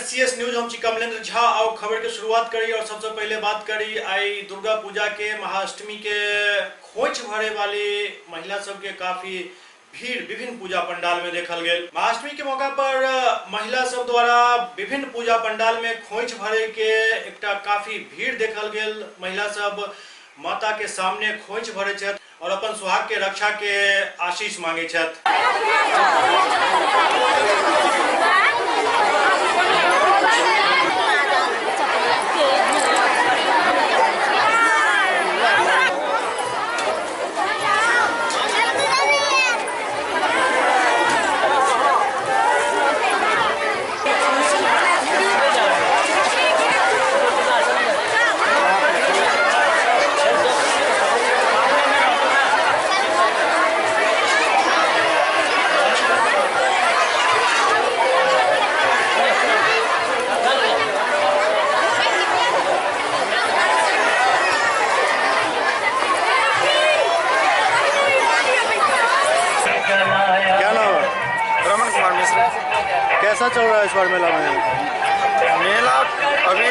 SCS news. हम छी कमलेंद्र झा। आओ खबर के शुरुआत करी और सबसे पहले बात करी आई दुर्गा पूजा के महाअष्टमी के खोइछ भरे वाली महिला सबके काफी भीड़ विभिन्न पूजा पंडाल में देखल गेल। महाअष्टमी के मौका पर महिला सब द्वारा विभिन्न पूजा पंडाल में खोइछ भरे के एकटा काफी भीड़ देखल गेल। महिला सब माता के सामने खोइछ भरे छथि और अपन सुहाग के रक्षा के आशीष मांगे छथि। क्या नाम है? रमन कुमार मिश्र। कैसा चल रहा है इस बार मेला में? मेला अभी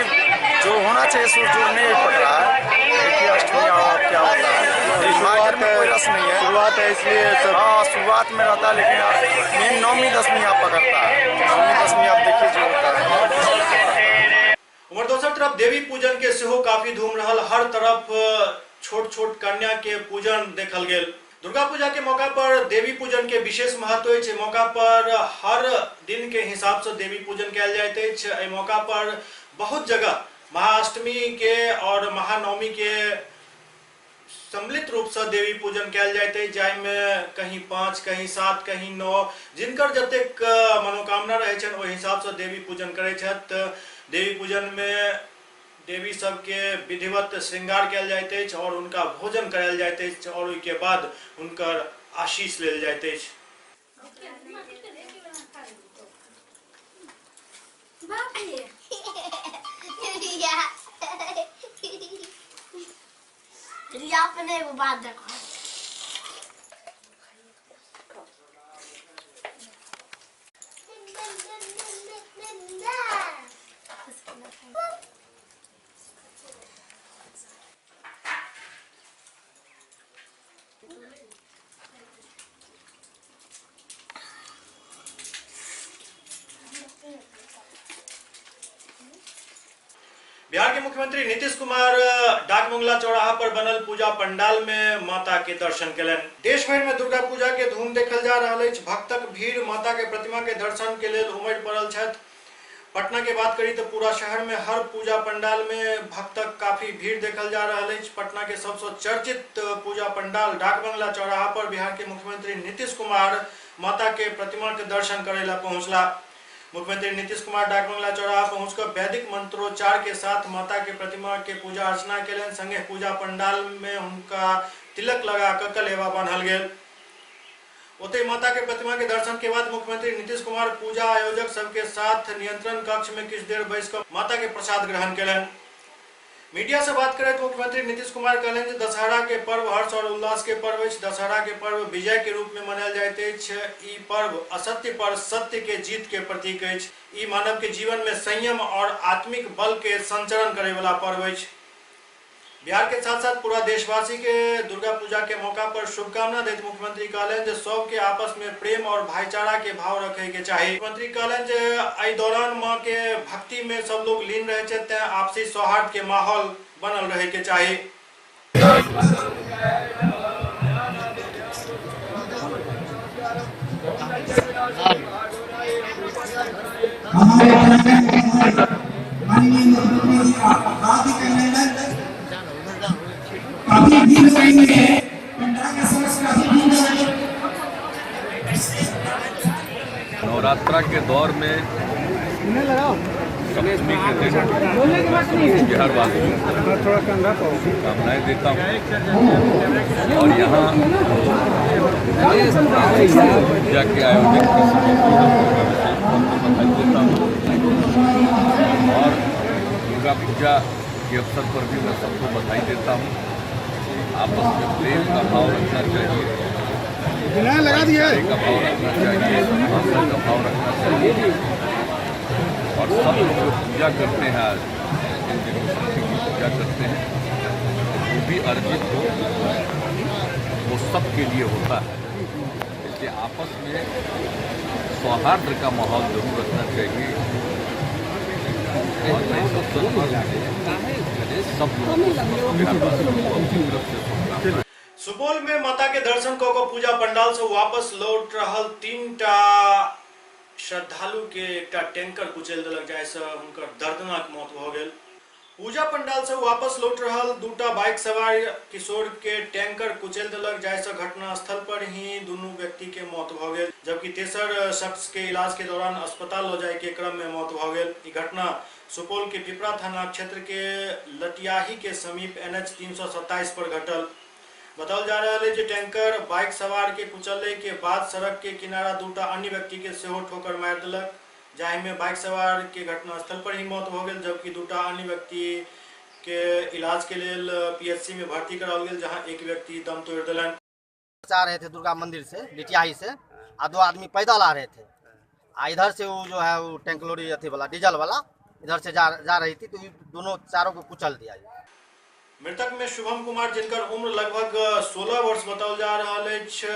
जो होना चाहिए सो जोर नहीं पड़ रहा है। देखिए अष्टमी और क्या होता है। मार्केट में कोई रस नहीं है। शुरुआत है इसलिए सब। हाँ, शुरुआत में रहता है, लेकिन मेन नौवीं दसवीं आप पकड़ता है। नौवीं दसवीं आप देखिए जो होता है। उम्हर दोसर तरफ देवी पूजन के सेहो काफी धूम रहल। हर तरफ छोट छोट कन्या के पूजन देखल गेल। दुर्गा पूजा के मौका पर देवी पूजन के विशेष महत्व अछि। मौका पर हर दिन के हिसाब से देवी पूजन कयल जाइत अछि। एहि मौका पर बहुत जगह महाअष्टमी के और महानवमी के सम्मिलित रूप से देवी पूजन कयल जाइत अछि, जाहिमे कहीं 5, कहीं 7, कहीं 9, जिनकर जतेक मनोकामना रहै छनि ओहि हिसाब से देवी पूजन करै छथि। देवी पूजन में देवी सबके विधिवत श्रृंगार कयल जाइत अछि और उनका भोजन करायल जाइत अछि और ओहिके बाद हुनकर आशीष लेल जाइत अछि। रिया अपने एगो बात देखो। बिहार के मुख्यमंत्री नीतीश कुमार डाकबंगला चौराहा पर बनल पूजा पंडाल में माता के दर्शन केलनि। देश भरि में दुर्गा पूजा के धूम देखल जा रहल अछि। भक्तक भीड़ माता के प्रतिमा के दर्शन के लेल उमड़ि पड़ल छथि। पटना के बात करी तो पूरा शहर में हर पूजा पंडाल में भक्तक काफी भीड़ देखल जा रहल अछि। पटना के सबसे चर्चित पूजा पंडाल डाकबंगला चौराहा पर बिहार के मुख्यमंत्री नीतीश कुमार माता के प्रतिमा के दर्शन करे ला पहुंचला। मुख्यमंत्री नीतीश कुमार डाकबंगला चौराहा पहुंचकर वैदिक मंत्रोच्चार के साथ माता के प्रतिमा के पूजा अर्चना केलनि। संगे पूजा पंडाल में हुनका तिलक लगा कऽ कलेवा बान्हल गेल। ओतहि माता के प्रतिमा के दर्शन के बाद मुख्यमंत्री नीतीश कुमार पूजा आयोजक सबके साथ नियंत्रण कक्ष में किछु देर बैस कऽ माता के प्रसाद ग्रहण केलनि। मीडिया से बात करैत मुख्यमंत्री नीतीश कुमार कहलनि जे दशहरा के पर्व हर्ष और उल्लास के पर्व अछि। दशहरा के पर्व विजय के रूप में मनायल जाइत अछि। ई पर्व असत्य पर सत्य के जीत के प्रतीक अछि। ई मानव के जीवन में संयम और आत्मिक बल के संचरण करे वाला पर्व अछि। बिहार के साथ साथ पूरा देशवासी के दुर्गा पूजा के मौका पर शुभकामना दैत मुख्यमंत्री कहलनि जे सबके आपस में प्रेम और भाईचारा के भाव रखे के चाही। मुख्यमंत्री कहलनि जे एहि दौरान माँ के भक्ति में सब लोग लीन रहे छथि, तें आपसी सौहार्द के माहौल बनल रहे के चाही। काफी भीड़ लगाई हुई है पंडाल के समक्ष, काफी भीड़ लगाई। नवरात्रा के दौर में सप्तमी के दिन बिहारवासियों को शुभकामनाएं देता हूं और यहाँ पूजा के आयोजन की समिति को मैं विशेष तौर पर बधाई देता हूँ और दुर्गा पूजा के अवसर पर भी मैं सबको बधाई देता हूँ। आपस में प्रेम का भाव रखना चाहिए, लगा दिया का भाव रखना चाहिए, सद्भावना का भाव रखना चाहिए। और सब लोग जो पूजा करते हैं, इन दिनों शक्ति की पूजा करते हैं, जो भी अर्जित हो वो सबके लिए होता है। इसलिए आपस में सौहार्द का माहौल जरूर रखना चाहिए। और मैं इस अवसर पर सब लोगों को अपनी तरफ से शुभकामनाएं। सुपौल में माता के दर्शन कऽ कऽ पूजा पंडाल से वापस लौट रहल 3टा श्रद्धालु के एकटा टैंकर कुचलि देलक, जाहिसँ हुनकर दर्दनाक मौत भऽ गेल। पूजा पंडाल से वापस लौट रहल 2टा बाइक सवार किशोर के टैंकर कुचलि देलक, जाहिसँ घटनास्थल पर ही दुनू व्यक्ति के मौत भऽ गेल, जबकि तेसर शख्स के इलाज के दौरान अस्पताल लऽ जाय के क्रम में मौत भऽ गेल। ई घटना सुपौल के पिपरा थाना क्षेत्र के लटियाही के समीप NH 327 पर घटल। बताओल जा रहा है जे टैंकर बाइक सवार के कुचलने के बाद सड़क के किनारा 2टा अन्य व्यक्ति के सेहो ठोकर मारि देलक, जाहि में बाइक सवार के घटनास्थल पर ही मौत हो गेल, जबकि 2टा अन्य व्यक्ति के इलाज के लेल PHC में भर्ती कराओल गेल, जहां एक व्यक्ति दम तोड़ देलनि। आ रहे थे दुर्गा मंदिर से लिटियाही से, आ 2 आदमी पैदल आ रहे थे, आ इधर से वो जो है वो टैंक लोरी अथी वाला डीजल वाला इधर से जा रही थी, तो दोनों चारों को कुचल दिया। मृतक में शुभम कुमार, जिनकर उम्र लगभग 16 वर्ष बताओल जा रहल अछि,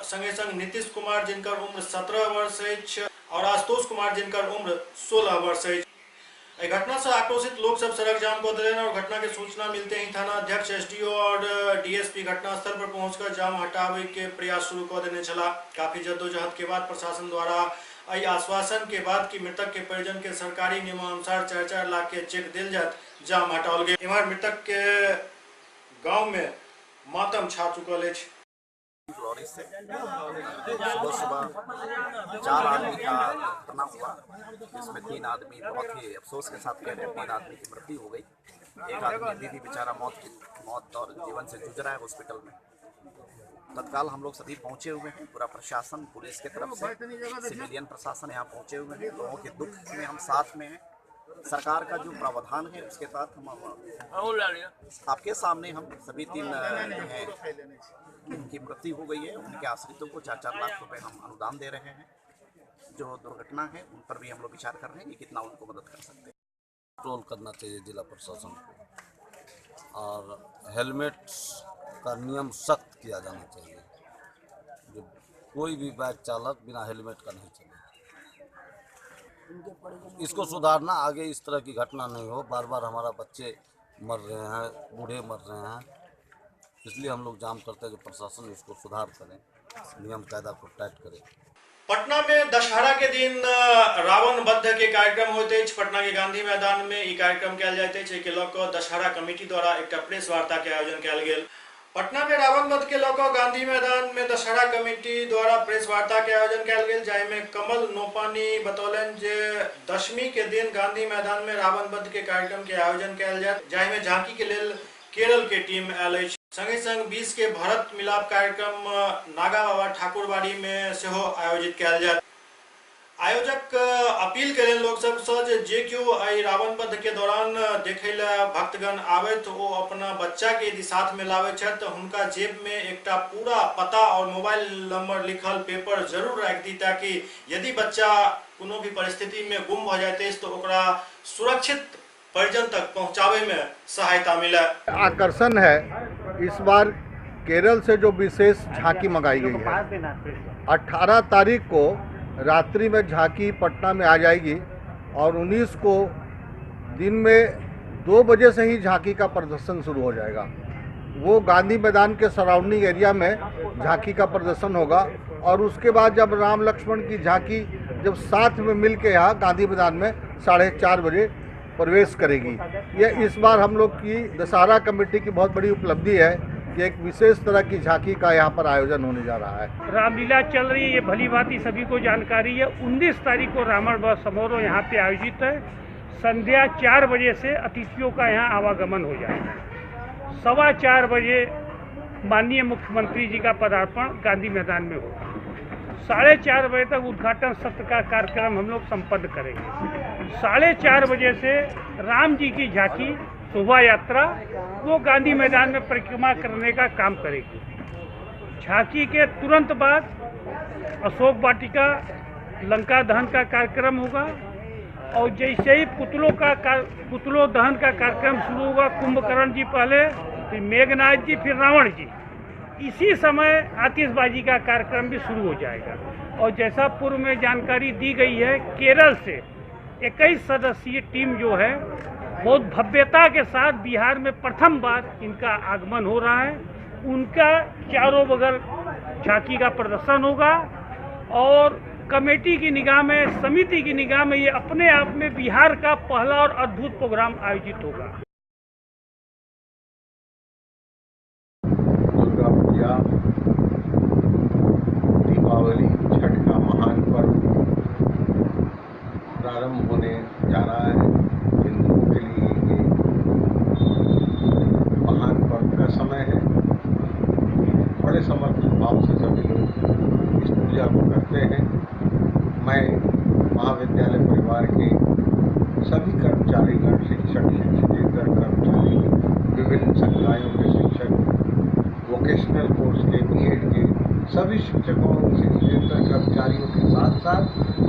संगे संग नीतीश कुमार, जिनकर उम्र 17 वर्ष अछि, और आशुतोष कुमार, जिनकर उम्र 16 वर्ष अछि। एहि घटना से आक्रोशित लोग सब सड़क जाम कऽ देलनि और घटना के सूचना मिलते ही थाना अध्यक्ष, SDO और DSP घटनास्थल पर पहुंचकर जाम हटाबे के प्रयास शुरू कऽ देने छलाह। काफी जद्दोजहद के बाद प्रशासन द्वारा एहि आश्वासन के बाद कि मृतक के परिजन के सरकारी नियमानुसार 4-4 लाख के चेक दिल जात, जाम हटाओल गेल। एम्हर मृतक के गांव में मातम छा चुकल अछि। लॉरी से सुबह सुबह 4 आदमी का घटना हुआ, जिसमें 3 आदमी बहुत ही अफसोस के साथ कह रहे हैं 3 आदमी की मृत्यु हो गई। एक आदमी अभी भी बेचारा मौत और जीवन से जूझ रहा है हॉस्पिटल में। तत्काल हम लोग सभी पहुंचे हुए हैं, पूरा प्रशासन, पुलिस के तरफ से सिविलियन प्रशासन यहाँ पहुँचे हुए हैं। लोगों के दुख में हम साथ में हैं। सरकार का जो प्रावधान है उसके तहत हम आपके सामने हम सभी 3 जो हैं उनकी मृत्यु हो गई है, उनके आश्रितों को 4-4 लाख रुपए हम अनुदान दे रहे हैं। जो दुर्घटना है उन पर भी हम लोग विचार कर रहे हैं कि कितना उनको मदद कर सकते हैं। कंट्रोल करना चाहिए जिला प्रशासन को, और हेलमेट का नियम सख्त किया जाना चाहिए, जो कोई भी बाइक चालक बिना हेलमेट का नहीं चले। इसको सुधारना, आगे इस तरह की घटना नहीं हो। बार बार हमारा बच्चे मर रहे हैं, बूढ़े मर रहे हैं, इसलिए हम लोग जाम करते हैं कि प्रशासन इसको सुधार करें, नियम कायदा को टाइट करे। पटना में दशहरा के दिन रावण वध के कार्यक्रम होते अछि। पटना के गांधी मैदान में ई कार्यक्रम कयल जाइत अछि। एहि के लऽ कऽ दशहरा कमेटी द्वारा एकटा प्रेस वार्ता के आयोजन कयल गेल। पटना में रावण वध के लऽ कऽ गांधी मैदान में दशहरा कमेटी द्वारा प्रेस वार्ता के आयोजन कयल गेल, जाहिमे कमल नोपानी बतौलनि जे दशमी के दिन गांधी मैदान में रावण वध के कार्यक्रम के आयोजन कयल जायत, जाहिमे झांकी के लेल केरल के टीम आयल अछि। संगे संग 20 के भरत मिलाप कार्यक्रम नागा बाबा ठाकुरबाड़ी में सेहो आयोजित कयल जायत। आयोजक अपील कयलनि लोक सबसँ जे केओ एहि रावण वध के दौरान देखै लए भक्तगण आबथि ओ अपना बच्चा के यदि साथ में लाबै छथि तऽ हुनका जेब में एकटा पूरा पता और मोबाइल नंबर लिखल पेपर जरूर राखि दी, ताकि यदि बच्चा कोनो भी परिस्थिति में गुम भऽ जाइत अछि तऽ ओकरा सुरक्षित परिजन तक पहुंचावे में सहायता मिले। आकर्षण है इस बार केरल से जो विशेष झांकी मंगाई गई है, 18 तारीख को रात्रि में झांकी पटना में आ जाएगी और 19 को दिन में 2 बजे से ही झांकी का प्रदर्शन शुरू हो जाएगा। वो गांधी मैदान के सराउंडिंग एरिया में झांकी का प्रदर्शन होगा और उसके बाद जब राम लक्ष्मण की झांकी जब साथ में मिल के यहाँ गांधी मैदान में 4:30 बजे प्रवेश करेगी। यह इस बार हम लोग की दशहरा कमेटी की बहुत बड़ी उपलब्धि है कि एक विशेष तरह की झांकी का यहाँ पर आयोजन होने जा रहा है। रामलीला चल रही है, ये भली भांति सभी को जानकारी है। 19 तारीख को रावण वध समारोह यहाँ पे आयोजित है। संध्या 4 बजे से अतिथियों का यहाँ आवागमन हो जाएगा। 4:15 बजे माननीय मुख्यमंत्री जी का पदार्पण गांधी मैदान में होगा। 4:30 बजे तक उद्घाटन सत्र का कार्यक्रम हम लोग संपन्न करेंगे। 4:30 बजे से राम जी की झांकी शोभा यात्रा वो गांधी मैदान में परिक्रमा करने का काम करेगी। झांकी के तुरंत बाद अशोक वाटिका लंका दहन का कार्यक्रम होगा और जैसे ही पुतलों दहन का कार्यक्रम शुरू होगा, कुंभकर्ण जी पहले, फिर मेघनाथ जी, फिर रावण जी, इसी समय आतिशबाजी का कार्यक्रम भी शुरू हो जाएगा। और जैसा पूर्व में जानकारी दी गई है, केरल से 21 सदस्यीय टीम जो है बहुत भव्यता के साथ बिहार में प्रथम बार इनका आगमन हो रहा है। उनका चारों बगल झांकी का प्रदर्शन होगा और कमेटी की निगाह में, समिति की निगाह में ये अपने आप में बिहार का पहला और अद्भुत प्रोग्राम आयोजित होगा। दुर्गा पूजा, दीपावली, छठ का महान पर्व प्रारंभ होने जा रहा है। हिंदुओं के लिए ये महान पर्व का समय है। बड़े समर्पित भाव से सभी लोग इस पूजा को करते हैं। मैं महाविद्यालय परिवार के सभी कर्मचारीगण, शिक्षक, शिक्षकेतर कर्मचारी, विभिन्न संकायों के शिक्षक, वोकेशनल कोर्स के, बीएड के सभी शिक्षकों, शिक्षकेतर कर्मचारियों के साथ साथ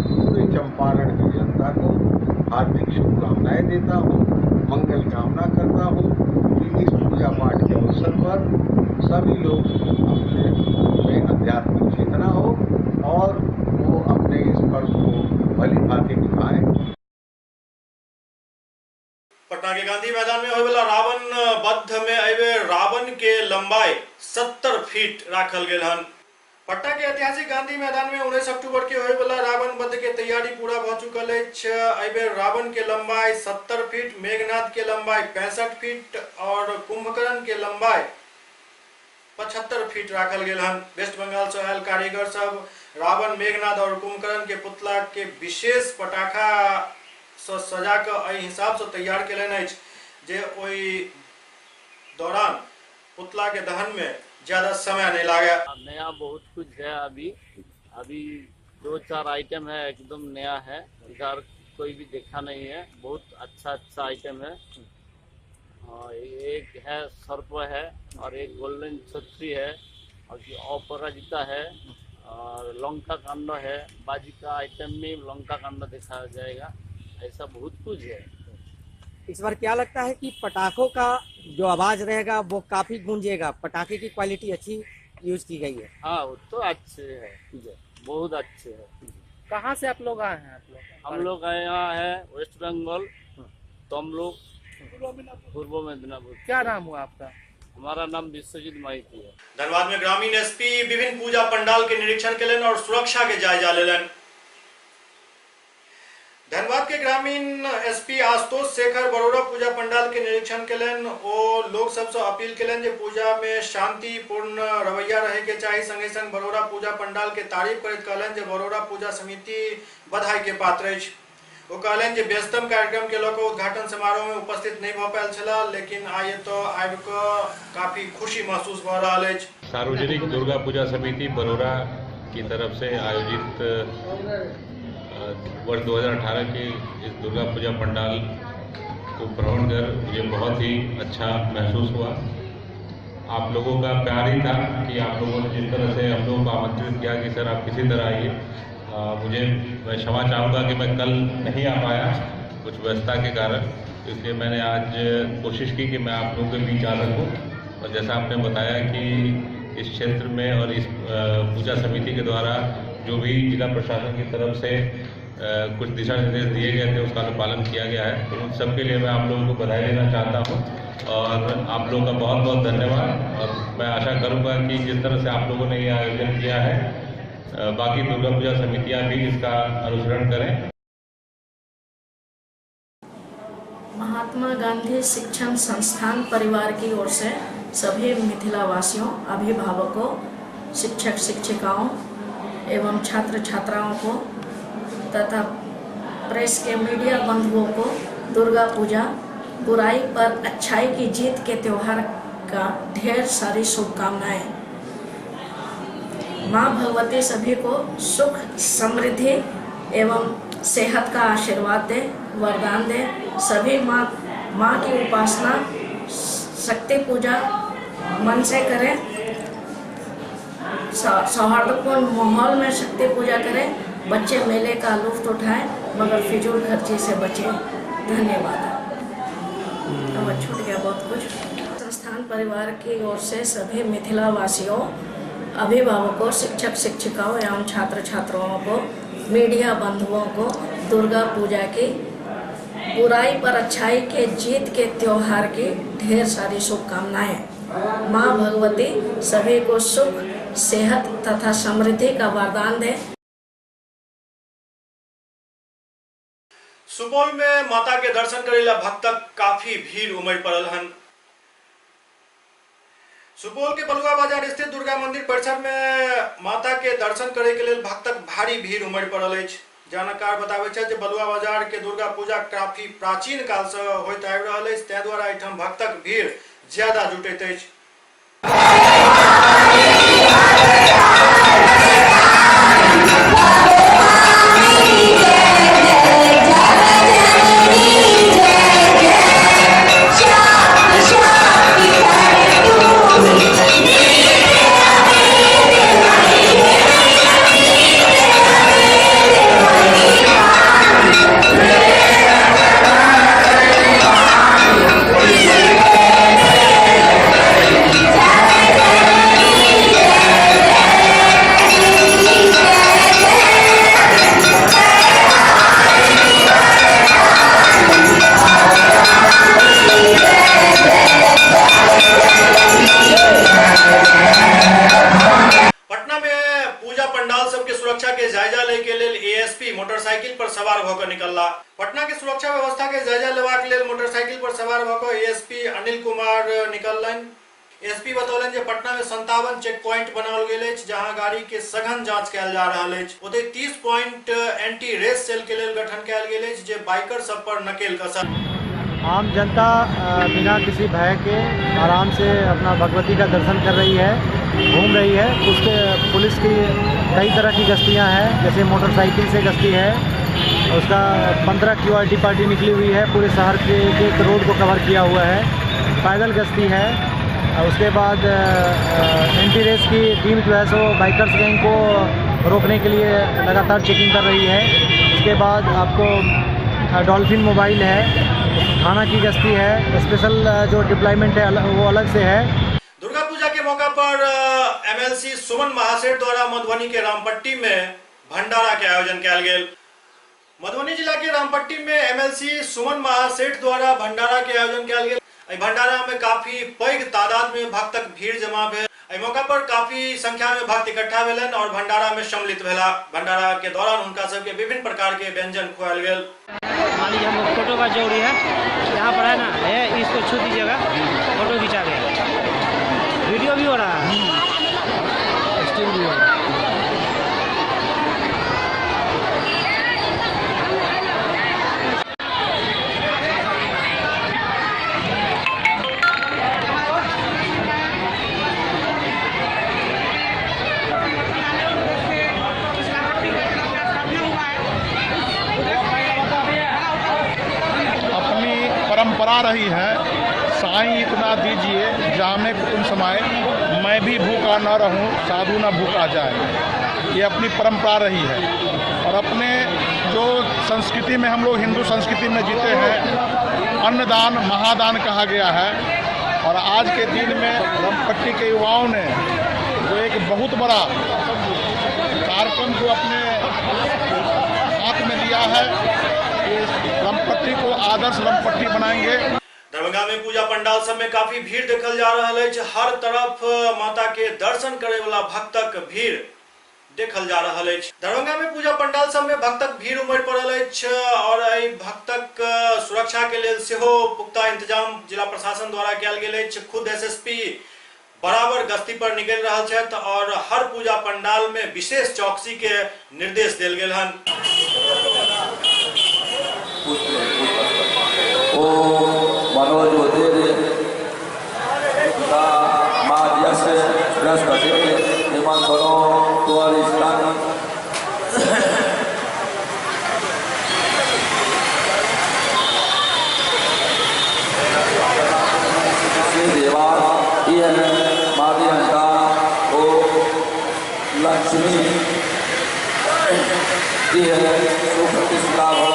पूरे चंपारण की जनता को हार्दिक शुभकामनाएं देता हूँ, मंगल कामना करता हूँ कि इस पूजा पाठ के अवसर पर सभी लोग अपने में आध्यात्मिक चेतना हो और वो अपने इस पर्व को भली भांति निभाएं। पटना के गांधी मैदान में होय वाला रावण बद्ध में एबे रावण के लंबाई 70 फीट राखल गेल हन। पटना के ऐतिहासिक गांधी मैदान में 19 अक्टूबर के होय वाला रावण बद्ध के तैयारी पूरा भ चुकल अछि। एबे रावण के लंबाई 70 फीट, मेघनाथ के लंबाई 65 फीट और कुंभकर्ण के लंबाई 75 फीट राखल गेल हन। वेस्ट बंगाल से आयल कारीगर सब रावण, मेघनाथ और कुंभकर्ण के पुतला के विशेष पटाखा से सजा के एहि हिसाब से तैयार केलनि अछि जे ओहि दौरान पुतला के दहन में ज्यादा समय नहीं लागे। नया बहुत कुछ है, अभी अभी 2-4 आइटम है एकदम नया है, इधर कोई भी देखा नहीं है। बहुत अच्छा अच्छा आइटम है। और एक है सर्प है और एक गोल्डन छत्री है और अपराजिता है और लंका कांड है। बाजी का आइटम में लंका कांड देखा जाएगा। ऐसा बहुत कुछ है। इस बार क्या लगता है कि पटाखों का जो आवाज रहेगा वो काफी गूंजेगा? पटाखे की क्वालिटी अच्छी यूज की गई है। हाँ, वो तो अच्छे है, बहुत अच्छे है। कहाँ से आप लोग आए हैं? आप लोग हम लोग आए यहाँ है वेस्ट बंगाल, तो हम लोग पूर्व मेदिनीपुर। क्या नाम हुआ आपका? हमारा नाम विश्वजीत माइती है। धनबाद में ग्रामीण एसपी विभिन्न पूजा पंडाल के निरीक्षण केलनि और सुरक्षा के जायजा लेलनि। धनबाद के ग्रामीण एसपी आशुतोष शेखर बरोड़ा पूजा पंडाल के निरीक्षण केलनि। ओ लोग सबसे अपील केलनि जे पूजा में शांतिपूर्ण रवैया रहे के चाही। संगे संग बरोड़ा पूजा पंडाल के तारीफ करैत कहलनि जे बरोड़ा पूजा समिति बधाई के पात्र अछि। ओ कहलनि जे व्यस्तम कार्यक्रम के लऽ कऽ उद्घाटन समारोह में उपस्थित नहीं भऽ पायल छलाह, लेकिन आइ एतऽ आबि कऽ काफी खुशी महसूस भऽ रहल अछि। सार्वजनिक दुर्गा पूजा समिति बरोड़ा की तरफ से आयोजित वर्ष 2018 के इस दुर्गा पूजा पंडाल को भ्रमण कर मुझे बहुत ही अच्छा महसूस हुआ। आप लोगों का प्यार ही था कि आप लोगों ने जिस तरह से हम लोगों को आमंत्रित किया कि सर आप किसी तरह आइए। मैं क्षमा चाहूँगा कि मैं कल नहीं आ पाया कुछ व्यस्तता के कारण, इसलिए मैंने आज कोशिश की कि मैं आप लोगों के बीच आ सकूँ। और जैसा आपने बताया कि इस क्षेत्र में और इस पूजा समिति के द्वारा जो भी जिला प्रशासन की तरफ से कुछ दिशा निर्देश दिए गए थे उसका अनुपालन किया गया है, तो उन सब के लिए मैं आप लोगों को बधाई देना चाहता हूँ और आप लोगों का बहुत बहुत धन्यवाद। और मैं आशा करूँगा कि जिस तरह से आप लोगों ने ये आयोजन किया है बाकी दुर्गा पूजा समितियाँ भी इसका अनुसरण करें। महात्मा गांधी शिक्षण संस्थान परिवार की ओर से सभी मिथिलावासियों, अभिभावकों, शिक्षक शिक्षिकाओं एवं छात्र छात्राओं को तथा प्रेस के मीडिया बंधुओं को दुर्गा पूजा बुराई पर अच्छाई की जीत के त्यौहार का ढेर सारी शुभकामनाएं। माँ भगवती सभी को सुख, समृद्धि एवं सेहत का आशीर्वाद दे, वरदान दे। सभी माँ की उपासना, शक्ति पूजा मन से करें, सौहार्दपूर्ण माहौल में शक्ति पूजा करें। बच्चे मेले का लुत्फ उठाएं मगर फिजूल खर्ची से बचें। धन्यवाद। अब छूट गया बहुत कुछ। संस्थान परिवार की ओर से सभी मिथिला वासियों, अभिभावकों, शिक्षक शिक्षिकाओं एवं छात्र छात्राओं को, मीडिया बंधुओं को दुर्गा पूजा की बुराई पर अच्छाई के जीत के त्योहार की ढेर सारी शुभकामनाएं। माँ भगवती सभी को सुख, सेहत तथा समृद्धि का वरदान दे। सुपौल में माता के दर्शन करेला भक्तक काफी भीड़ उमड़ पड़ल हन। सुपौल के बलुआ बाजार स्थित दुर्गा मंदिर परिसर में माता के दर्शन करे के लेल भक्तक भारी भीड़ उमड़ पड़ल अछि। जानकार बताबै छै जे बलुआ बाजार के दुर्गा पूजा काफी प्राचीन काल से होइत आबि रहल अछि, ताहि द्वारा एहिठाम भक्तक भीड़ ज्यादा जुटैत अछि। पटना में पूजा पंडाल सबके सुरक्षा के जायजा ले के लेल एएसपी मोटरसाइकिल पर सवार भऽ निकलला। पटना के सुरक्षा व्यवस्था के जायजा लेबाक लेल मोटरसाइकिल पर सवार भऽ एएसपी अनिल कुमार निकललनि। एसपी बतौलनि जे पटना में 57 चेक पॉइंट बनाओल गेल अछि, जहां गाड़ी के सघन जांच कयल जा रहल अछि। ओतहि 30 पॉइंट एंटी रेस सेल के लेल गठन कयल गेल अछि, जे बाइकर सब पर नकेल कसत। आम जनता बिना किसी भय के आराम से अपना भगवती का दर्शन कर रही है, घूम रही है। उसके पुलिस की कई तरह की गश्तियां हैं, जैसे मोटरसाइकिल से गश्ती है, उसका 15 QRT party निकली हुई है, पूरे शहर के एक एक रोड को कवर किया हुआ है, पैदल गश्ती है। उसके बाद एंटी रेस की टीम जो है सो बाइकर्स गैंग को रोकने के लिए लगातार चेकिंग कर रही है। उसके बाद आपको डॉल्फिन मोबाइल है, थाना की गश्ती है, स्पेशल जो डिप्लॉयमेंट है वो अलग से है। दुर्गा पूजा के मौका पर एमएलसी सुमन महासेठ द्वारा मधुबनी के रामपट्टी में भंडारा के आयोजन कयल गेल। मधुबनी जिला के रामपट्टी में एमएलसी सुमन महासेठ द्वारा भंडारा के आयोजन कयल गेल। एहि भंडारा में काफी पैघ तादाद में भक्तक भीड़ जमा भेल। एहि मौका पर काफी संख्या में भक्त इकट्ठा भेलन और भंडारा में सम्मिलित भेला। भंडारा के दौरान हुनका सबके विभिन्न प्रकार के व्यंजन खुआयल गेल। मान लीजिए हमको फोटो का जरूरी है, यहाँ पर है ना, है इसको छू दीजिएगा, फोटो खिंचा गया, वीडियो भी हो रहा है, स्टिल भी हो रहा है। परंपरा रही है, साईं इतना दीजिए जामे कुटुम्ब समाए, मैं भी भूखा न रहूं साधु न भूखा जाए। ये अपनी परंपरा रही है और अपने जो संस्कृति में हम लोग हिंदू संस्कृति में जीते हैं, अन्नदान महादान कहा गया है। और आज के दिन में रामपट्टी के युवाओं ने जो एक बहुत बड़ा कार्यक्रम को अपने हाथ में लिया है, रामपट्टी को आदर्श रामपट्टी बनाएंगे। दरभंगा में पूजा पंडाल सब में काफी भीड़ देखल जा रहा है। हर तरफ माता के दर्शन करे वाला भक्तक भीड़ देखल जा रहा है। दरभंगा में पूजा पंडाल सब में भक्तक भीड़ उमड़ पड़ल अछि और एहि भक्तक सुरक्षा के लेल सेहो पुख्ता इंतजाम जिला प्रशासन द्वारा कयल गेल अछि। खुद एसएसपी बराबर गश्ती पर निकल रहा छथि और हर पूजा पंडाल में विशेष चौकसी के निर्देश देल गेल हन। लक्ष्मी। सुप्रतिष्ठा भव।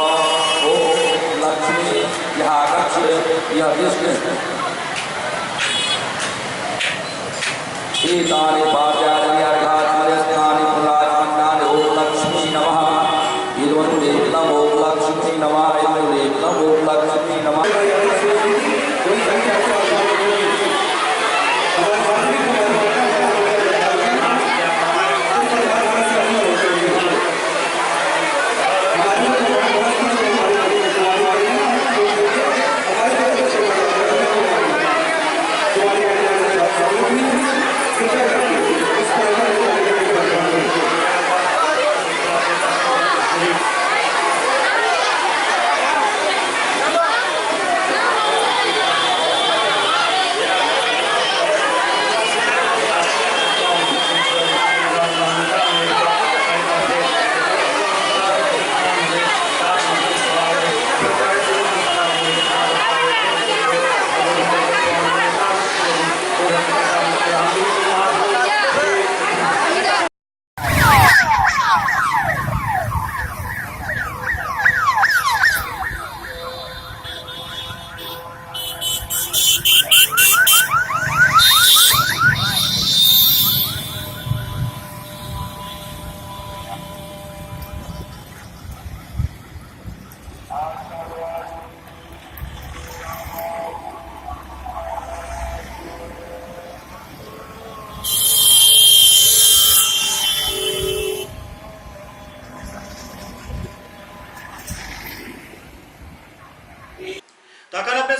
ओम लक्ष्मी यह आगच्छ यह विष्णु। एतानि पाद्यानि अर्घात्मयस्थानि पुराजमन्नानि ओम लक्ष्मी नमः। इदमनुलेखनम् ओम लक्ष्मी नमः। इदमनुलेखनम् ओम लक्ष्मी नमः।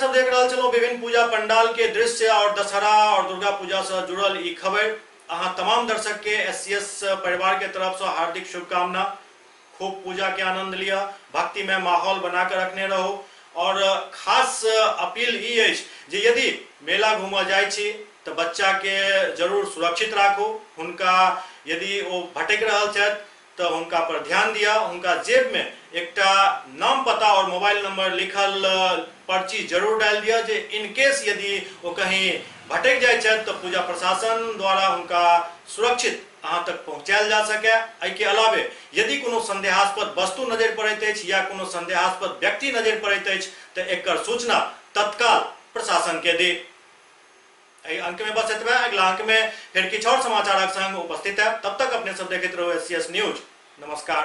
देख रहल छलहुँ विभिन्न पूजा पंडाल के दृश्य और दशहरा और दुर्गा पूजा से जुड़ल ई खबर। अहाँ तमाम दर्शक के एससीएस परिवार के तरफ से हार्दिक शुभकामना। खूब पूजा के आनंद लिया, भक्ति में माहौल बनाकर रखने रहो। और खास अपील ई अछि जे यदि मेला घूमऽ जाइ छी तो बच्चा के जरूर सुरक्षित राखू। हुनका यदि ओ भटकि रहल छथि तो हुनका पर ध्यान दिया। हुनका जेब में एकटा नाम पता और मोबाइल नंबर लिखल पर्ची जरूर डाल दिया जे इन केस यदि वो कहीं भटक जाए छथि तो पूजा प्रशासन द्वारा हुनका सुरक्षित अहाँ तक पहुँचायल जा सके। एहिके अलावे यदि कोनो संदेहास्पद वस्तु नजर पड़ैत अछि या कोनो संदेहास्पद व्यक्ति नजर पड़ैत अछि तो एकर सूचना तत्काल प्रशासन के दी। एहि अंक में बस एतबे। अगला अंक में फिर किछु और समाचारक संग उपस्थित है। तब तक अपने सब देखैत रहू एससीएस न्यूज। नमस्कार।